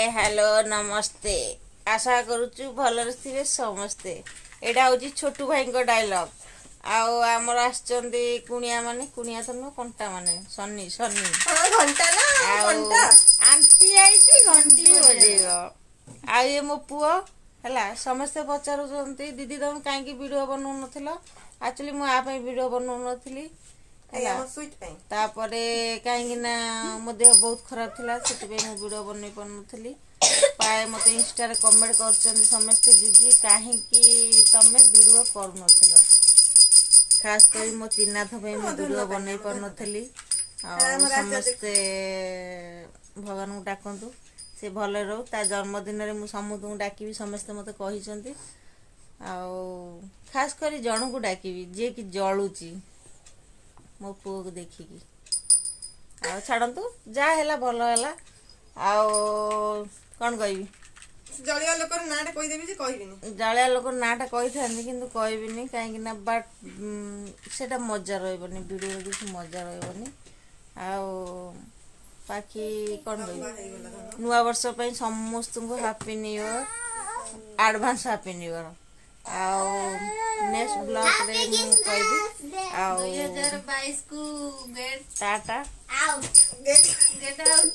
Hello, ନମସ୍ତେ। ଆଶା କରୁଛୁ ଭଲରେ ଥିବେ ସମସ୍ତେ। ଏଇଟା ହେଉଛି ଛୋଟୁ ଭାଇଙ୍କ ଡାଇଲଗ୍। ଆଉ ଆମର ଆସିଛନ୍ତି କୁଣିଆ ମାନେ, କୁଣିଆ ତ ନୁହଁ, କଣ୍ଟା ମାନେ, ସନି ସନି। ହଁ, ଘଣ୍ଟା ନା। ଆଉ ଘଣ୍ଟା। ଆଣ୍ଟି ଆଇଛି, ଘଣ୍ଟି ବଜେଇବ। ଆଉ ଇଏ ମୋ ପୁଅ ହେଲା। ସମସ୍ତେ ପଚାରୁଛନ୍ତି, ଦିଦି, ତମେ କାହିଁକି ଭିଡ଼ିଓ ବନଉନଥିଲ? ଆକ୍ଚୁଆଲି ମୁଁ ଆ ପାଇଁ ଭିଡ଼ିଓ ବନଉନଥିଲି। ଏଇ ହେଲା। ଆମ ସୁଇଟ୍ ପାଇଁ। ତାପରେ କାହିଁକି ନା ମୋ ଦେହ ବହୁତ ଖରାପ ଥିଲା, ସେଥିପାଇଁ ମୁଁ ଭିଡ଼ିଓ ବନେଇ ପାରୁନଥିଲି। ପ୍ରାୟ ମୋତେ ଇନଷ୍ଟାରେ କମେଣ୍ଟ କରୁଛନ୍ତି ସମସ୍ତେ, ଦିଦି, କାହିଁକି ତମେ ଭିଡ଼ିଓ କରୁନଥିଲ? ଖାସ କରି ମୋ ତ୍ରିନାଥ ପାଇଁ ମୁଁ ଭିଡ଼ିଓ ବନେଇ ପାରୁନଥିଲି। ଆଉ ଆମ ରାଜା। ସମସ୍ତେ ଭଗବାନଙ୍କୁ ଡାକନ୍ତୁ, ସେ ଭଲରେ ରହୁ। ତା ଜନ୍ମଦିନରେ ମୁଁ ସମସ୍ତଙ୍କୁ ଡାକିବି, ସମସ୍ତେ ମୋତେ କହିଛନ୍ତି। ଆଉ ଖାସ କରି ଜଣକୁ ଡାକିବି, ଯିଏକି ଜଳୁଛି ମୋ ପୁଅକୁ ଦେଖିକି। ଆଉ ଛାଡ଼ନ୍ତୁ, ଯାହା ହେଲା ଭଲ ହେଲା। ଆଉ କ'ଣ କହିବି? ଜଳିବା ଲୋକର ନାଁଟା କହିଦେବି ଯେ କହିବିନି। ଜଳିଆ ଲୋକ ନାଁଟା କହିଥାନ୍ତି, କିନ୍ତୁ କହିବିନି। କାହିଁକି ନା ବଟ୍ ସେଇଟା ମଜା ରହିବନି, ଭିଡ଼ିଓରେ କିଛି ମଜା ରହିବନି। ଆଉ ବାକି କ'ଣ କହିବି? ହେଇଗଲା ଧନ। ନୂଆ ବର୍ଷ ପାଇଁ ସମସ୍ତଙ୍କୁ happy new year, advance happy new year. ଆଉ ନେକ୍ସଟ ବ୍ଲଗ୍ରେ ମୁଁ କହିବି। ଆଉ 2022 କୁ get tata. Out. Get. Get out.